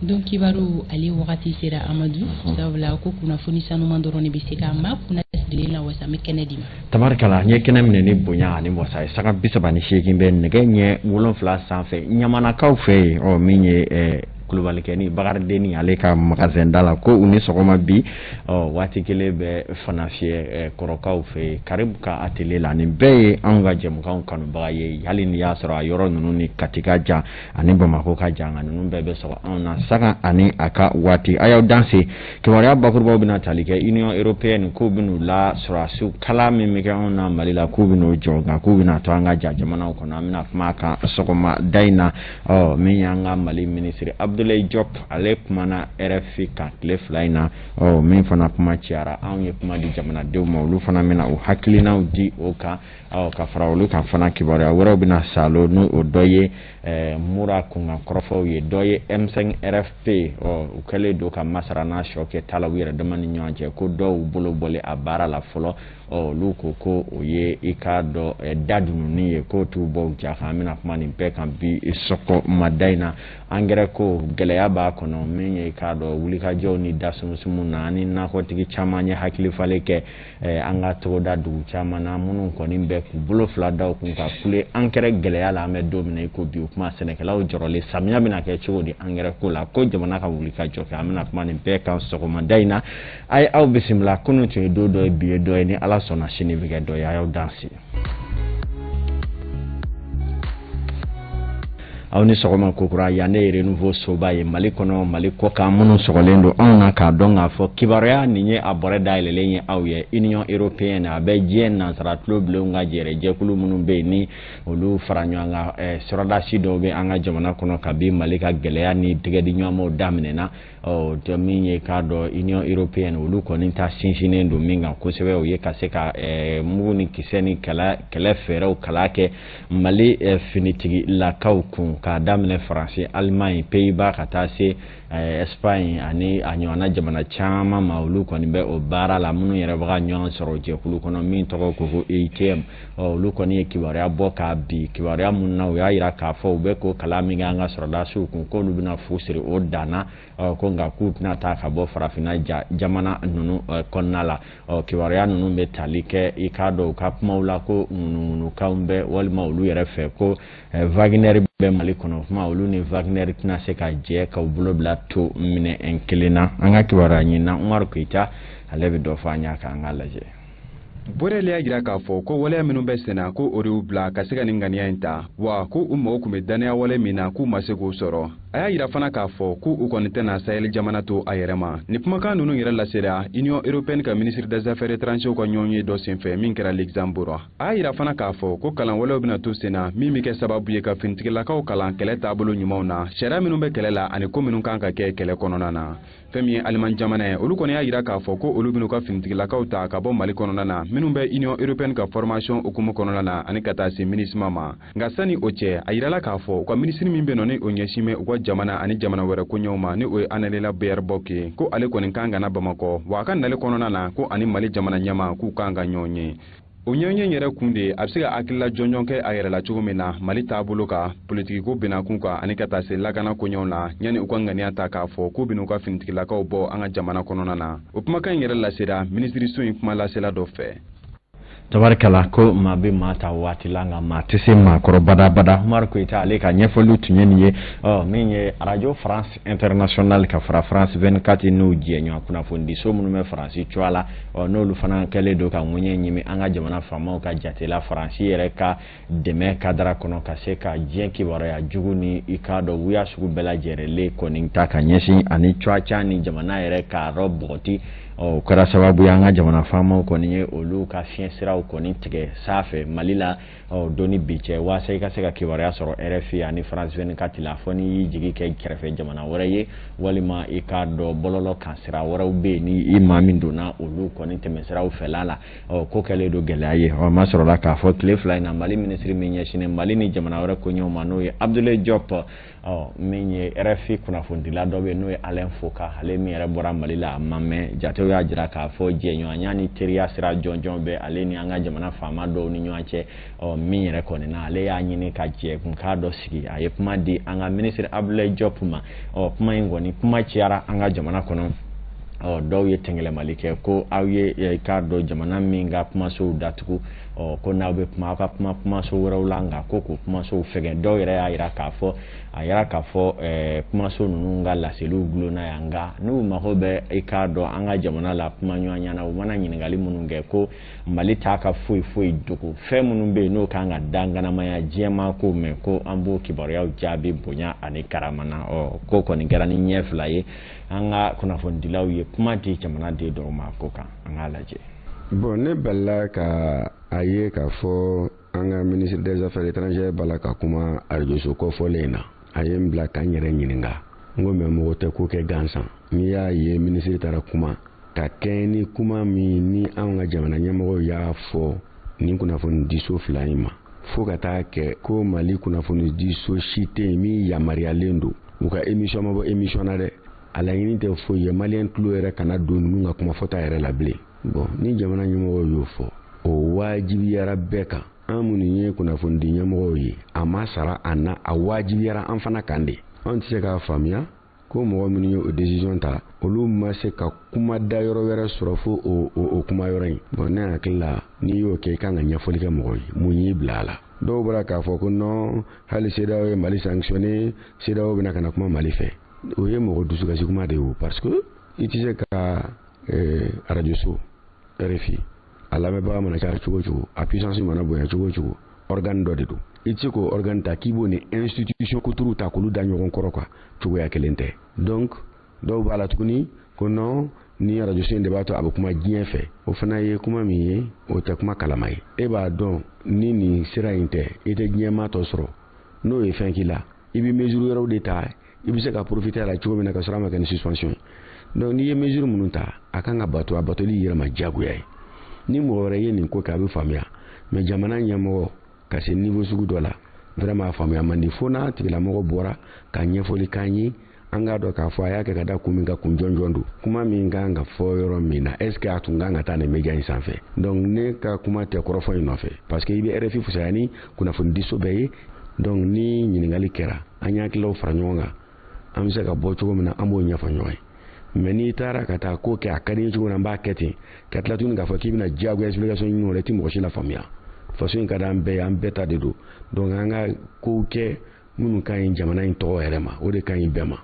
Don kibaru ale wagati sera, Amadu, sabula ko kunnafoni sanuman dɔrɔn de bɛ se ka maa kunna sigilen la wasa. N bɛ kɛnɛ di ma. Tabarikala, n ye kɛnɛ minɛ ni bonya ani wasa ye. Sanga 38 bɛ nɛgɛ ɲɛ 7 sanfɛ Ɲamanakaw fɛ yen. Ɔ, min ye Kulubalikɛni Bakaridenni, ale ka magasin da la, ko u ni sɔgɔma bi. Ɔ, waati kelen bɛ fana fiyɛ kɔrɔkaw fɛ yen, Karibu ka atelier la. Nin bɛɛ ye anw ka jɛmukanw kanubaga ye, hali n'i y'a sɔrɔ a yɔrɔ ninnu ni Kati ka jan ani Bamakɔ ka jan, nka ninnu bɛɛ bɛ sɔrɔ anw na saga ani a ka waati. A y'aw danse. Kibaruya bakurubaw bɛna tali kɛ Union européenne, k'u bɛn'u la sɔrɔdasiw kala min bɛ kɛ anw na Mali la, k'u bɛn'o jɔ, nka k'u bɛna to an ka ja jamanaw kɔnɔ. An bɛna kuma a kan sɔgɔma da in na. Ɔ, min y'an ka Mali minisiri Abdoulaye Diop, ale kumana RFI kan tile 2 in na. Ɔ, min fana kuma cayara, anw ye kuma di jamanadenw ma, olu fana bɛna u hakilinaw di o kan. Ɔ, ka fara olu kan fana, kibaruya wɛrɛw bɛna salo, n'o o dɔ ye Mura kunkan kɔrɔfɔw ye, dɔ ye M5 RFP. Ɔ, u kɛlen don ka masara n'a sɔ kɛ ta la u yɛrɛ dama ni ɲɔgɔn cɛ, ko dɔw bolo bɔlen a baara la fɔlɔ. Ɔ, olu ko ko o ye i k'a dɔn da dununni ye, k'o t'u bɔ u ja kan. An bɛna kuma nin bɛɛ kan bi sɔgɔmada in na. Angɛrɛ ko gɛlɛya b'a kɔnɔ, min ye i k'a dɔn wulikajɔw ni dasumusumu na, ani nakɔtigi caman ye hakili falen kɛ an ka togoda dugu caman na, minnu kɔni bɛ k'u bolo fila da u kun ka kule angɛrɛ gɛlɛya la. An bɛ don min na i ko bi, o kuma sɛnɛkɛlaw jɔrɔlen, samiya bɛna kɛ cogo di angɛrɛ ko la, ko jamana ka wuli ka jɔ kɛ. An bɛna kuma nin bɛɛ kan sɔgɔmada in na. A ye aw bisimila. Kunun tun ye don dɔ ye, bi ye dɔ ye, ni Ala sɔnna sini bɛ kɛ dɔ ye. A y'aw danse. Aw ni sɔgɔma kokura. Yan ne ye Renouveau soba ye Mali kɔnɔ, Mali kɔ kan, minnu sɔgɔlen don anw na k'a dɔn k'a fɔ kibaruya nin ye a bɔrɛ dayɛlɛlen ye aw ye. Union européenne, a bɛ diɲɛ nansara tulo bilenw ka jɛrɛ jɛkulu minnu bɛ yen, ni olu fara ɲɔgɔn kan, sɔrɔdasi dɔw bɛ an ka jamana kɔnɔ kabi Mali ka gɛlɛya ni tigɛdi ɲɔgɔnmaw daminɛna. Ɔ, min ye k'a dɔn Union européenne, olu kɔni ta sinsinnen don min kan kosɛbɛ, o ye ka se ka mugu ni kisɛ ni kɛlɛ fɛɛrɛw kala kɛ Mali finitigilakaw kun, k'a daminɛ Faransi, Allemagne, Pays-Bas, ka taa se Espagne ani a ɲɔgɔnna jamana caman ma. Olu kɔni bɛ o baara la, minnu yɛrɛ bɛ ka ɲɔgɔn sɔrɔ jɛkulu kɔnɔ min tɔgɔ ko EUTM. Ɔ, olu kɔni ye kibaruya bɔ k'a bi kibaruya mun na, u y'a jira k'a fɔ u bɛ k'o kala min kɛ an ka sɔrɔdasiw kun, k'olu bɛna fu siri o dan na. Ɔ, ko nka k'u tɛna taa ka bɔ farafinna jamana ninnu kɔnɔna la. Ɔ, kibaruya ninnu bɛ tali kɛ i k'a dɔn u ka kumaw la ko ŋunuŋunukanw bɛ walima olu yɛrɛ fɛ ko Wagner bɛ Mali kɔnɔ, kuma olu ni Wagner tɛna se ka jɛ ka u bolo bila to minɛ kelen na. An ka kibaruya ɲinina Umaru Keyita, ale bɛ dɔ fɔ an ɲa kan, an k'a lajɛ. Borrell y'a jira k'a fɔ ko waleya minnu bɛ senna, ko o de y'u bila ka se ka nin ŋaniya in ta, wa ko u mago tun bɛ dannaya wale min na, k'u ma se k'o sɔrɔ. A y'a jira fana k'a fɔ ko u kɔni tɛna Sahel jamana to a yɛrɛ ma. Nin kumakan ninnu yɛrɛ lasera Union européenne ka ministre des affaires étrangères ka ɲɔgɔn ye dɔ senfɛ min kɛra Luxembourg. A y'a jira fana k'a fɔ ko kalan walew bɛna to sen na, min bɛ kɛ sababu ye ka finitigilakaw kalan kɛlɛ taabolo ɲumanw na, sariya minnu bɛ kɛlɛ la ani ko minnu kan ka kɛ kɛlɛ kɔnɔna na. Fɛn min ye Aliman jamana ye, olu kɔni y'a jira k'a fɔ ko olu bɛn'u ka finitigilakaw ta ka bɔ Mali kɔnɔna na, minnu bɛ Union européenne ka formation hukumu kɔnɔna na, ani ka taa se MINUSMA ma. Nka sani o cɛ, a yirala k'a fɔ u ka minisiri min bɛ nɔ, ni o ɲɛsin bɛ u ka jamana ani jamana wɛrɛ koɲɛw ma, ni o ye Annalena Baerbock ye, ko ale kɔni kan ka na Bamakɔ, wa a ka nali kɔnɔna na, ko ani Mali jamana ɲɛma k'u kan ka ɲɔgɔn ye. O ɲɔgɔnye yɛrɛ kun de a bɛ se ka hakilila jɔnjɔn kɛ a yɛrɛ la cogo min na Mali taabolo kan, politikiko bɛnnakun kan, ani ka taa se lakana koɲɛw la, yanni u ka ŋaniya ta k'a fɔ k'u bɛn'u ka finitigilakaw bɔ an ka jamana kɔnɔna na. O kumakan in yɛrɛ lasera minisiriso in kuma lasela dɔ fɛ. Tabarikala, ko maa bɛ maa ta waati la, nka maa tɛ se maa kɔrɔ badabada. Umaru Koyita, ale ka ɲɛfɔliw tun ye nin ye. Ɔ, min ye Radio France International ka fara France 24 n'u jɛɲɔgɔn kunnafonidiso minnu bɛ Faransi cogoya la, ɔ, n'olu fana kɛlen don ka ŋuɲɛ ɲimi an ka jamana faamaw ka jate la, Faransi yɛrɛ ka dɛmɛ kadara kɔnɔ, ka se ka diɲɛ kibaruya jugu ni i k'a dɔn wuya sugu bɛɛ lajɛlen kɔni ta ka ɲɛsin ani cuwa ni jamana yɛrɛ k'a rɔ bɔgɔti. Ɔ, o kɛra sababu ye an ka jamana faamaw kɔni ye olu ka fiɲɛ siraw kɔni tigɛ sanfɛ Mali la. Ɔ, don ni bi cɛ, waasa i ka se ka kibaruya sɔrɔ RFI ani France 24 la, fɔ n'i y'i jigi kɛ kɛrɛfɛ jamana wɛrɛ ye, walima i k'a dɔn bɔlɔlɔ kan sira wɛrɛw bɛ yen, ni i maa min donna olu kɔni tɛmɛsiraw fɛla la. Ɔ, ko kɛlen don gɛlɛya ye. Ɔ, ma sɔrɔla k'a fɔ tile 2 in na, Mali minisiri min ɲɛsinnen Mali ni jamana wɛrɛ koɲɛw ma, n'o ye Abdoulaye Diop, ɔ, min ye RFI kunnafonidila dɔ bɛ yen, n'o ye Alain Foka, ale min yɛrɛ bɔra Mali la a ma mɛn, jatew Jabatew y'a jira k'a fɔ jɛɲɔgɔnya ni teriya sira jɔnjɔn bɛ ale ni an ka jamana faama dɔw ni ɲɔgɔn cɛ. Ɔ min yɛrɛ kɔni na, ale y'a ɲini ka jɛkunkan dɔ sigi. A ye kuma di an ka minisiri Abdoulaye Diop ma. Ɔ kuma in kɔni, kuma cayara an ka jamana kɔnɔ. Ɔ dɔw ye tɛngɛlɛmali kɛ ko aw ye k'a dɔn jamana min ka kumasow datugu, ɔ ko n'aw bɛ kuma, aw ka kuma kumaso wɛrɛw la, nka ko k'o kumasow fɛgɛn. Dɔw yɛrɛ y'a jira k'a fɔ, a yira k'a fɔ kumaso ninnu ka laseliw gulonna yan, nka n'u mago bɛ i k'a dɔn an ka jamana la kuma ɲɔgɔnya na, u mana ɲininkali minnu kɛ, ko Mali t'a ka foyi foyi dogo, fɛn minnu bɛ yen n'o kan ka danganamaya diɲɛmaa ko mɛn, ko an b'o kibaruyaw jaabi bonya ani karama na. Ɔ ko kɔni kɛra ni ɲɛ fila ye. An ka kunnafonidilaw ye kuma di jamanaden dɔw ma ko kan, an k'a lajɛ. Bon, ne balila ka a ye k'a fɔ an ka ministre des Affaires étrangères b'a la ka kuma arajoso kɔfɔlen in na. A ye n bila ka n yɛrɛ ɲininka. N ko mɛ mɔgɔ tɛ ko kɛ gansan. N'i y'a ye minisiri taara kuma ka kɛɲɛ ni kuma min ni anw ka jamana ɲɛmɔgɔw y'a fɔ nin kunnafonidiso fila in ma, fo ka taa kɛ ko Mali kunnafonidiso si tɛ yen min yamaruyalen don u ka émission ma bɔ émission na dɛ. A laɲini tɛ foyi ye, maliyɛn tulo yɛrɛ kana don ninnu ka kuma fɔta yɛrɛ la bilen. Bon, ni jamana ɲɛmɔgɔw y'o fɔ, o wajibiyara bɛɛ kan. An minnu ye kunnafonidi ɲɛmɔgɔw ye, a ma sara an na, a wajibiyara an fana kan de. Anw tɛ se k'a faamuya ko mɔgɔ minnu ye o décision ta, olu ma se ka kuma da yɔrɔ wɛrɛ sɔrɔ fo o kuma yɔrɔ in. Bon, ne hakili la, n'i y'o kɛ, i kan ka ɲɛfɔli kɛ mɔgɔw ye mun y'i bila a la. Dɔw bɔra k'a fɔ ko non, hali CEDEAO ye Mali sanctionné, CEDEAO bɛna ka na kuma Mali fɛ. O ye mɔgɔ dusukasi kuma de ye o, parce que i tɛ se ka arajoso RFI, a lamɛnbaga mana caya cogo o cogo, a puissance mana bonya cogo o cogo, organe dɔ de don. I tɛ se k'o organe ta k'i b'o ni institution kuturu ta k'olu da ɲɔgɔn kɔrɔ quoi, cogoya kelen tɛ. Donc dɔw b'a la tuguni ko non, ni arajoso in de b'a to a bɛ kuma diɲɛ fɛ. O fana ye kuma min ye, o tɛ kuma kalama ye. E b'a dɔn ni nin sira in tɛ, i tɛ diɲɛmaa tɔ sɔrɔ. N'o ye fɛn k'i la, i bɛ mesure wɛrɛw de ta, i bɛ se ka profiter a la cogo min na ka sɔrɔ a ma kɛ ni suspension ye. Donc n'i ye mesure minnu ta, a kan ka bato, a batoli yɛrɛ ma diyagoya ye. Ni mɔgɔ wɛrɛ ye nin ko kɛ, a bɛ faamuya, mais jamana ɲɛmɔgɔ ka se niveau sugu dɔ la, vraiment a faamuya man di, fo n'a tigilamɔgɔ bɔra ka ɲɛfɔli k'an ye, an k'a dɔn k'a fɔ a y'a kɛ ka da kun min ka kun jɔnjɔn don. Kuma min kan ka fɔ yɔrɔ min na, est ce que a tun kan ka taa nin média in sanfɛ? Donc ne ka kuma tɛ kɔrɔfɔ in nɔfɛ, parce que i bɛ RFI fisaya ni kunnafonidiso bɛɛ ye. Donc ni ɲininkali kɛra, an y'an hakililaw fara ɲɔgɔn kan, an bɛ se ka bɔ cogo min na, an b'o ɲɛfɔ ɲɔgɔn ye. Mais n'i taara ka taa ko kɛ, a ka di n ye cogo min na, n b'a kɛ ten, ka tila tuguni k'a fɔ k'i bɛna diyagoya explication ɲini o la, i tɛ mɔgɔ si la faamuya. Faso in ka di an bɛɛ ye, an bɛɛ ta de don. Donc an ka kow kɛ minnu ka ɲi jamana in tɔgɔ yɛrɛ ma, o de ka ɲi bɛɛ ma.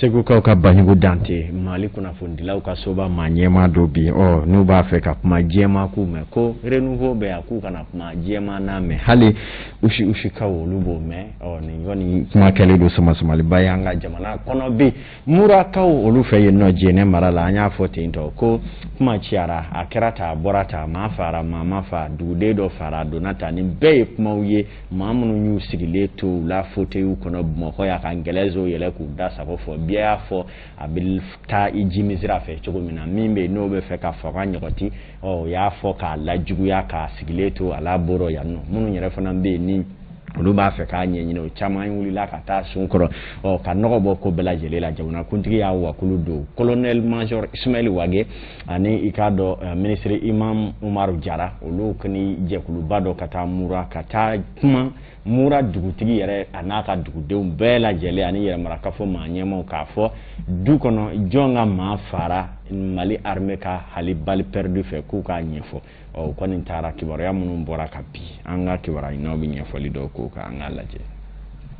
Segukaw ka Baɲugu Dante, Mali kunnafonidilaw ka soba maa ɲɛmaa dɔ bi, ɔ n'u b'a fɛ ka kuma diɲɛmaa k'u mɛn, ko renouveau bɛ yan, k'u kana kuma diɲɛmaa n'a mɛn, hali usi usikaw olu b'o mɛn. Ɔ nin kɔni kuma kɛlen don samasamaliba ye an ka jamana kɔnɔ bi. Murakaw olu fɛ yen nɔ, Jɛnɛ mara la, an y'a fɔ ten tɔ ko kuma cayara, a kɛra ta, a bɔra ta, maa fara, maa ma fa, duguden dɔ fara, a donna ta. Nin bɛɛ ye kumaw ye, maa minnu y'u sigilen to u la fauteuil kɔnɔ Bamakɔ yan ka ngɛlɛzo yɛlɛ k'u da sago fɔ. Bɛɛ y'a fɔ a bɛ taa i jimi sira fɛ cogo min na, min bɛ yen n'o bɛ fɛ ka fanga ɲɔgɔti, ɔ o y'a fɔ k'a lajuguya k'a sigilen to a la bɔrɔ yan nɔ. Minnu yɛrɛ fana bɛ yen ni olu b'a fɛ k'a ɲɛɲini, o caman wulila ka taa sun kɔrɔ, ɔ ka nɔgɔ bɔ ko bɛɛ lajɛlen la. Jamanakuntigi y'a wakulu don colonel major Ismaël Wagué ani i k'a dɔn ministre Imam Umaru Jara, olu ni jɛkuluba dɔ ka taa Mura, ka taa kuma Mura dugutigi yɛrɛ a n'a ka dugudenw bɛɛ lajɛlen ani yɛrɛmarakafo maa ɲɛmaw, k'a fɔ du kɔnɔ jɔn ka maa fara Mali armée ka hali balle perdue fɛ, k'u k'a ɲɛfɔ. Ɔ o kɔni taara, kibaruya minnu bɔra ka bi, an ka kibaruya ɲininaw bɛ ɲɛfɔli dɔw k'o kan, an k'a lajɛ.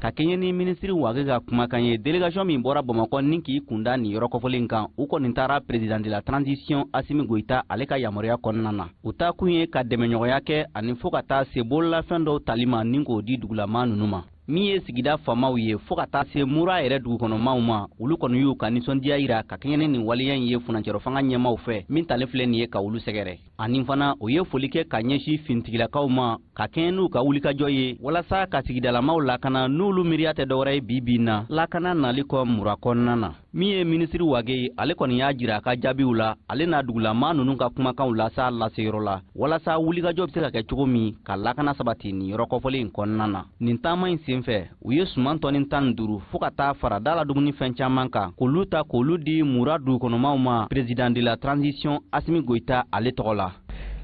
Ka kɛɲɛ ni minisiri Wage ka kumakan ye, délégation min bɔra Bamakɔ ni k'i kunda nin yɔrɔ kɔfɔlen kan, u kɔni taara président de la transition Asimi Goïta ale ka yamaruya kɔnɔna na. U taa kun ye ka dɛmɛɲɔgɔnya kɛ ani fo ka taa se bololafɛn dɔw tali ma ni k'o di dugulamaa ninnu ma. Min ye sigida faamaw ye, fo ka taa se Mura yɛrɛ dugukɔnɔmaw ma, olu kɔni y'u ka nisɔndiya yira ka kɛɲɛ ni nin waleya in ye furancɛrɔfanga ɲɛmaw fɛ min talen filɛ nin ye ka olu sɛgɛrɛ. Ani fana o ye foli kɛ ka ɲɛsin finitigilakaw ma ka kɛɲɛ n'u ka wulikajɔ ye walasa ka sigidalamaw lakana, n'olu miiriya tɛ dɔwɛrɛ ye bi bi in na lakana nali kɔ Mura kɔnɔna na. Min ye minisiri Wage ye, ale kɔni y'a jira a ka jaabiw la, ale n'a dugulamaa ninnu ka kumakanw lasa laseyɔrɔ la, walasa wulikajɔ bɛ se ka kɛ cogo min ka lakana sabati nin yɔrɔ kɔfɔlen in kɔnɔna na. Nin taama in senfɛ, u ye suman tɔni 15 fo ka taa fara da la dumuni fɛn caman kan, k'olu ta k'olu di Mura dugukɔnɔmaw ma, président de la transition Asimi Goïta ale tɔgɔ la.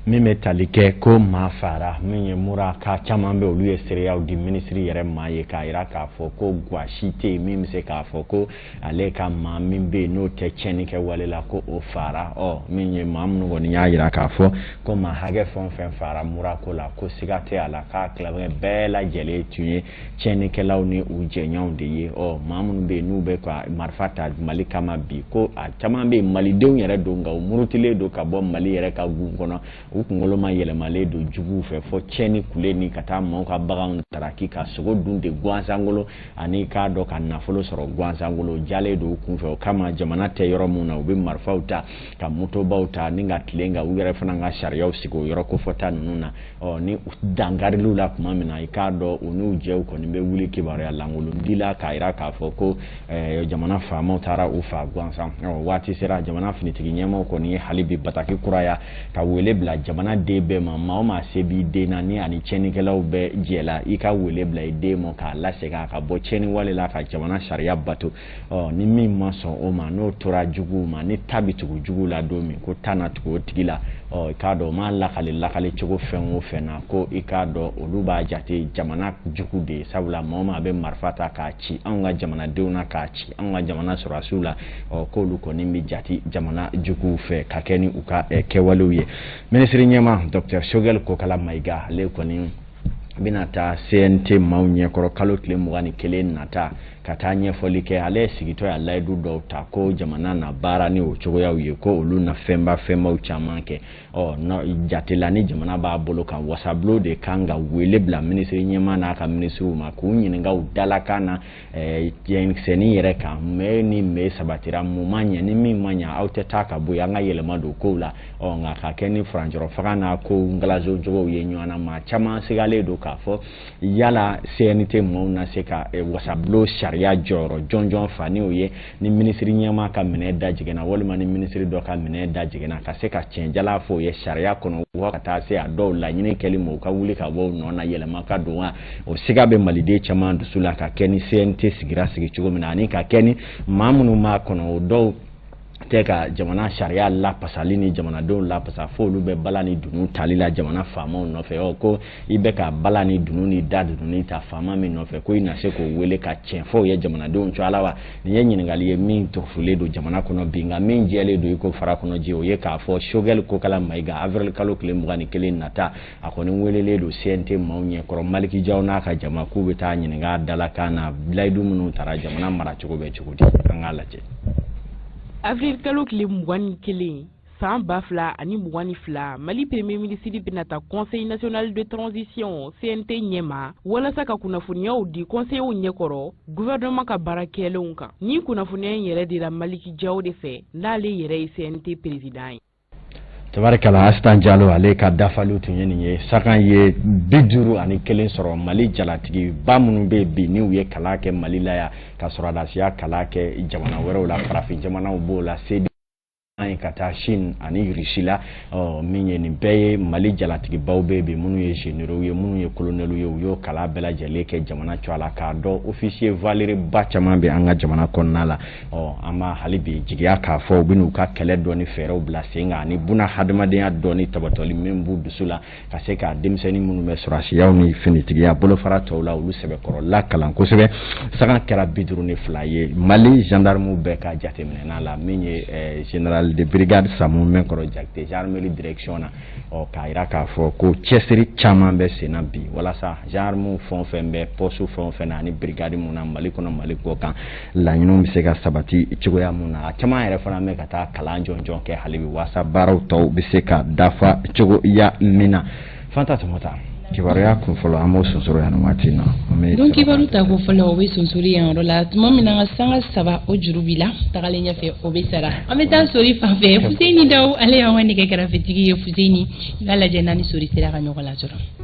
Min bɛ tali kɛ ko maa fara min ye Mura ka caman bɛ, olu ye seereyaw di minisiri yɛrɛ maa ye k'a jira k'a fɔ ko guwa si tɛ yen min bɛ se k'a fɔ ko ale ka maa min bɛ yen n'o tɛ tiɲɛni kɛ wale la ko o fara. Ɔ min ye maa minnu kɔni y'a jira k'a fɔ ko maa hakɛ fɛn o fɛn fara Mura ko la, ko siga tɛ a la k'a tilankɛ bɛɛ lajɛlen tun ye tiɲɛnikɛlaw ni u jɛɲɔgɔnw de ye. Ɔ maa minnu bɛ yen n'u bɛ ka marifa ta Mali kama bi, ko a caman bɛ yen malidenw yɛrɛ don, nka u murutilen don ka bɔ Mali yɛrɛ ka gun kɔnɔ, u kunkolo ma yɛlɛmalen don juguw fɛ fɔ tiɲɛni kule ni ka taa maaw ka baganw taraki ka sogo dun de gansankolo ani k'a dɔn ka nafolo sɔrɔ gansankolo jalen don u kunfɛ. O kama jamana tɛ yɔrɔ min na, u bɛ marifaw ta ka motobaw ta ni ka tilen ka u yɛrɛ fana ka sariyaw sigi o yɔrɔ kofɔta ninnu na. Ɔ ni dankariliw la tuma min na, i k'a dɔn u n'u jɛw kɔni bɛ wuli kibaruya lankolon di la k'a jira k'a fɔ ko jamana faamaw taara u fa gansan. Ɔ waati sera jamana finitigi ɲɛmaaw kɔni ye hali bi bataki kuraya ka wele bila jamana den bɛɛ ma, maa o maa se b'i den na ni ani tiɲɛnikɛlaw bɛ jɛ la, i ka wele bila i den ma k'a lasegin a ka bɔ tiɲɛni wale la ka jamana sariya bato. Ɔ ni min ma sɔn o ma, n'o tora juguw ma, ni ta bɛ tugu juguw la don min, ko ta na tugu o tigi la. Ɔ i k'a dɔn o m'a lakale lakale cogo fɛn o fɛn na, ko i k'a dɔn olu b'a jate jamana jugu de ye, sabula maa o maa bɛ marifa ta k'a ci anw ka jamanadenw na, k'a ci anw ka jamana sɔrɔdasiw la, ɔ k'olu kɔni bɛ jate jamana juguw fɛ ka kɛ ni u ka kɛwalew ye. Minisiri ɲɛmaa Dr Choguel Kokala Maïga, ale kɔni bɛna taa CNT maaw ɲɛkɔrɔ kalo tile 21 nata ka taa ɲɛfɔli kɛ. Ale sigitɔ ya layidu dɔw ta ko jamana na baara ni o cogoyaw ye, ko olu na fɛnbaw caman kɛ. Ɔ jate la ni jamana b'a bolo kan, wasabulon de kan ka wele bila minisiri ɲɛmaa n'a ka minisiriw ma k'u ɲininka u dalakan na jɛnsɛnni yɛrɛ kan, mɛ ni mɛ sabatira mun ma ɲɛ ni min ma ɲɛ, aw tɛ taa ka bɔ yen, an ka yɛlɛma don kow la. Ɔ nka ka kɛ ni furancɛrɔ faga n'a kow ngalazo cogow ye ɲɔgɔn na, maa caman sigalen don k'a fɔ yala CNT maaw na se ka wasabulon sariya jɔyɔrɔ jɔnjɔn fa ni o ye ni minisiri ɲɛmaa ka minɛ da jiginna walima ni minisiri dɔ ka minɛ da jiginna, ka se ka tiɲɛjala fɔ o ye sariya kɔnɔ wa ka taa se a dɔw laɲini kɛli ma u ka wuli ka bɔ u nɔ na, yɛlɛma ka don wa. O siga bɛ maliden caman dusu la ka kɛ ni CNT sigira sigi cogo min na, ani ka kɛ ni maa minnu b'a kɔnɔ o dɔw tɛ ka jamana sariya lapasali ni jamanadenw lapasa, fo olu bɛ bala ni dunun tali la jamana faamaw nɔfɛ. Ɔ ko i bɛ ka bala ni dunun ni da dunun ta faama min nɔfɛ, ko i na se k'o wele ka tiɲɛ fɔ o ye jamanadenw cogoya la wa? Nin ye ɲininkali ye min tɔfulen don jamana kɔnɔ bi, nka min jɛlen don i ko fara kɔnɔ ji, o ye k'a fɔ Choguel Kokala Maïga avril kalo tile 21 nata a kɔni welelen don CNT maaw ɲɛkɔrɔ, Maliki Jaw n'a ka jama k'u bɛ taa ɲininka a dalakan na layidu minnu taara jamana maracogo bɛ cogo di, an k'a lajɛ. Avril kalo tile 21 san 2022, Mali premier ministre bɛna taa Conseil national de transition CNT ɲɛma walasa ka kunnafoniyaw di conseillers ɲɛkɔrɔ gouvernement ka baara kɛlenw kan. Ni kunnafoniya in yɛrɛ dira Maliki Jaw de fɛ, n'ale yɛrɛ ye CNT président ye. Tabarikala, Asitan Jalo ale ka dafaliw tun ye nin ye. Sakan ye 51 sɔrɔ Mali jalatigi ba minnu bɛ bi n'u ye kalan kɛ Mali la yan ka sɔrɔdasiya kalan kɛ jamana wɛrɛw la, farafin jamanaw b'o la, CD ka taa Chine ani Russie la. Ɔ min ye nin bɛɛ ye Mali jalatigibaw bɛ bi minnu ye généraux ye, minnu ye colonels ye, u y'o kalan bɛɛ lajɛlen kɛ jamana cogoya la, k'a dɔn officier valeur ba caman bɛ an ka jamana kɔnɔna la. Ɔ an b'a hali bi jigiya k'a fɔ u bɛ n'u ka kɛlɛ dɔɔni fɛɛrɛw bila sen kan ani buna hadamadenya dɔɔni tabatɔli min b'u dusu la, ka se ka denmisɛnnin minnu bɛ sɔrɔdasiyaw ni finitigiya bolofara tɔw la, olu sɛbɛkɔrɔ lakalan kosɛbɛ. Sagan kɛra 52 ye Mali gendarmew bɛɛ ka jateminɛ la, min ye général de brigade Samu Mɛnkɔrɔ Jakite gendarmerie direction na. Ɔ k'a jira k'a fɔ ko cɛsiri caman bɛ sen na bi walasa gendarmew fɛn o fɛn bɛ poste fɛn o fɛn na ani brigade mun na Mali kɔnɔ, Mali kɔ kan, laɲiniw bɛ se ka sabati cogoya mun na. A caman yɛrɛ fana bɛ ka taa kalan jɔnjɔn kɛ hali bi walasa baaraw tɔw bɛ se ka dafa cogoya min na. Fanta Tɔmɔta, kibaruya kun fɔlɔ an b'o sonsoro yan waati in na. Don kibaru ta ko fɔlɔ o bɛ sonsori yan yɔrɔ la tuma min na, an ka sanga 3 o juru b'i la, tagalen ɲɛfɛ o bɛ sara. An bɛ taa sori fan fɛ, Fuseni Daw ale y'an ka nɛgɛ kɛrɛfɛtigi ye. Fuseni, i b'a lajɛ n'a ni sori sera ka ɲɔgɔn lasɔrɔ.